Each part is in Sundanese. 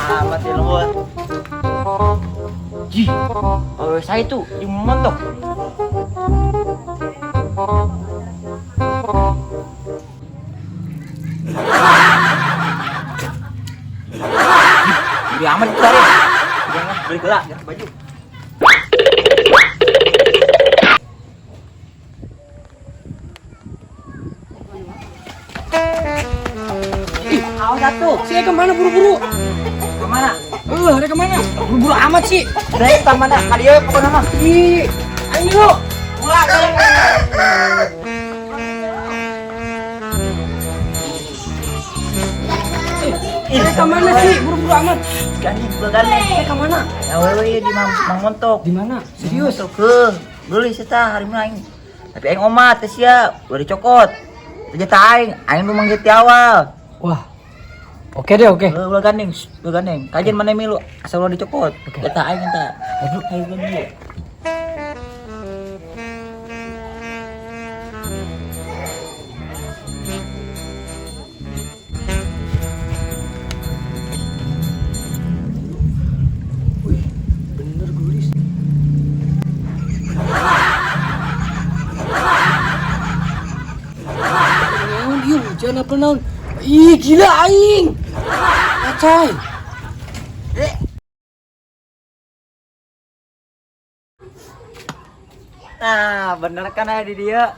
Amat di luhur. Jih, oh saya tuh di montok. Beli amat itu tadi. Jangan beli gerak, ganti baju. Ih, awas atuh. Sih kemana buru-buru? Kemana? Ada kemana? Buru-buru amat sih. Udah ya, mana? Kali ya, pokoknya mah. Ih, ayo. Ulah, Ih, ada kemana sih? Buru-buru amat. Ganti, gua ganti. Eh, kemana? Ya wewe di Mang Montok. Di mana? Serius? Ke, geulis eta hari mah aing. Tapi aing omat teh sia, udah dicokot. Teh jatah aing, aing nu manggil ti awal. Wah. Oke deh, oke. Heuh, ulah gandeng, shh, ulah gandeng. Kajian mana milu asal ulah dicokot. Oke. Jatah aing eta. Aduh, ayo gandeng. Wih, bener gulis. Naon ieu hujan apa naon? Ih, gila aing. Acai. Nah, bener kan aya di dia.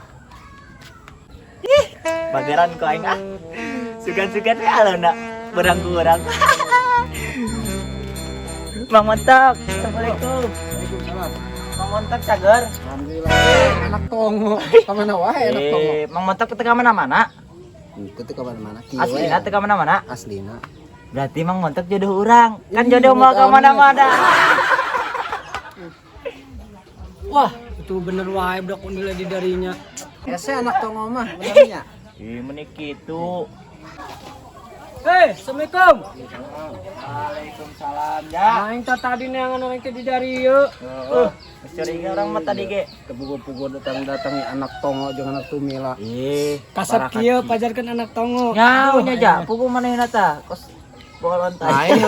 Ih, bageran ku aing ah. Sugan-sugan we alona berang ku urang. Mang Montok, Assalamualaikum. Waalaikumsalam. Mang Montok cager. Alhamdulillah. Anak tongo. Kemana wae anak tongo? Eh, Mang Montok teu ka mana-mana. Itu tuh kemana-mana. Aslina teu ka mana-mana. Aslina. Berarti Mang Montok jodoh urang. Kan Ih, jodoh mau ka amit. mana-mana. Wah, itu bener wae budak undil di darinya. Ese anak tongo mah benernya. Ih, menik kitu. Hei, Assalamualaikum. Waalaikumsalam, ya. Aing tah tadi neangan orang teh di dari ieu. Heeh. Geus curiga urang mah tadi ge. Kepugu-pugu datang-datangnya anak tongo jeung anak tumila. Ih, Kasep kieu pajarkeun anak tongo. Nya, Aduh, nya ja, pugu manehna tah. Kos boga lontai. Lain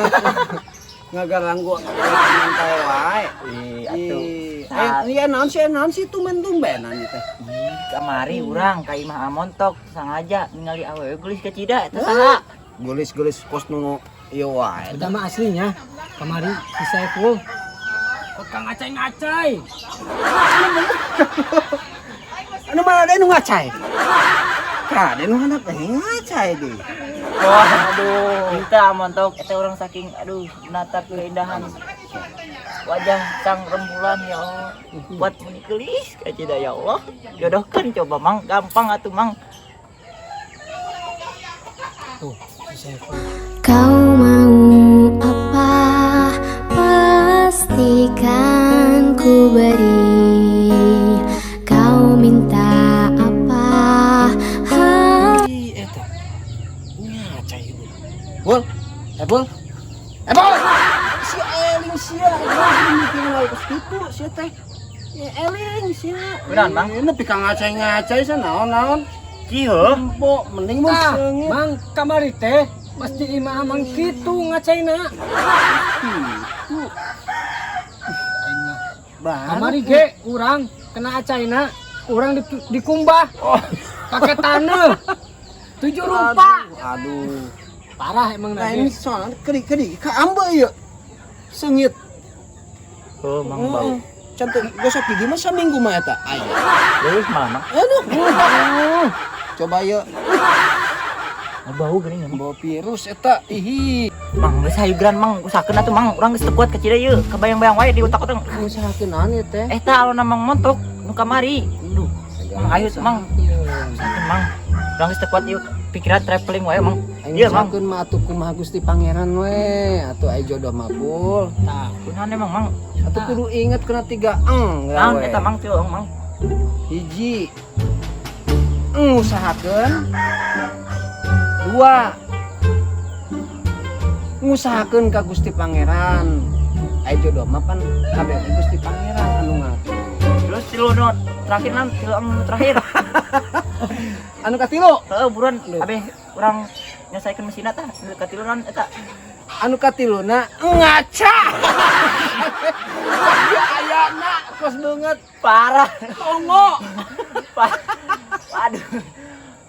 ngagaranggu lantai wae. Ih, atuh. Ih, eh, iya naon sih tumben-tumbenan ieu teh. Ih, kamari urang ka imah Amontok sengaja ningali awewe geulis ka Cida eta saha? Gulis-gulis kos nu ieu wae. Eta mah aslinya kamari si Saiful. Kok kang ngacai-ngacai. Anu malah ada nu ngacai. Kade nu anak ngacai deui. Wah, aduh, minta Amontok eta urang saking aduh menatap keindahan wajah sang rembulan ya Allah. Buat meni geulis ka Cida ya Allah. Jodohkan coba Mang, gampang atuh Mang. Tuh, si Saiful. Kau mau apa? Pastikan ku beri. Kau minta apa? Ih, eta. Ngacai ieu. Bul. Eh, Bul. Eh, Bul. Si eling sia, euy mikir wae kos kitu sia teh. Ya eling sia. Kunaon, Mang? Ini nepi ka ngacai-ngacai sia naon-naon. Cieu. Empo mending mun Tah, seungit. Mang kamari teh pasti imah amang kitu ngacaina. Kitu. Aing mah. Bah. Kamari ge urang kena acaina, urang dikumbah. Pakai tanah. 7 rupa. Aduh. Parah emang Nah, nage. ini soalnya keri-keri ka ambe ieu. Seungit. Oh, Mang bau. Cantik gosok gigi mah saminggu mah eta. Aya. Leuwih malah Mang. Aduh. Coba yuk. Bau geuning Mang. Bawa virus eta. Ihi. Mang geus hayugeran Mang, usahakeun atuh Mang, urang geus teu kuat ka Cida ieu, kabayang-bayang wae di otak urang. Usahakeun naon ieu teh? Eta alona Mang Montok nu kamari. Aduh, Mang ayo tuh Mang. Usahakeun Mang. Urang geus teu kuat ieu pikiran traveling wae Mang. Aing Iya Mang. usahakeun mah atuh kumaha Gusti Pangeran we, atuh ai jodoh mah pul. Tah, Kunaon emang Mang? Atuh kudu inget kena 3 eng Naon we. eta Mang teu Mang? Hiji. Ngusahakeun. 2. Ngusahakeun ka Gusti Pangeran. Ai jodoh mah pan kabeh Gusti Pangeran anu ngatur. Terus tilu nu terakhir nan, tilu anu terakhir. Anu katilu. Heeh, buruan abeh urang nyelesaikan mesinna tah, nu katilu nan eta. Anu katiluna ngaca. Ya ayana kos banget. Parah. Tongo. Aduh.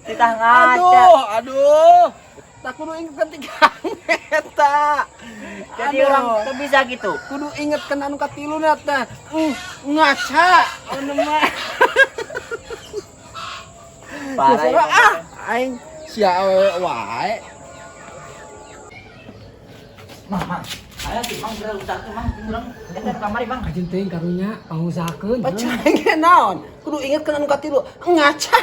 Kita ngaca. Aduh, aduh. Tak kudu inget ketika eta. Jadi Aduh. orang tuh bisa gitu. Kudu inget kan anu katiluna tah. Ngaca. Anu mah. Parah ya. Ah, aing sia awewe wae. Mang, mang. Ayo sih, mang, geura usahakeun, mang. Urang eta kamari, mang. Kajeun teuing karunya pangusahakeun. Pacang ge naon? Kudu inget kan anu katilu ngaca.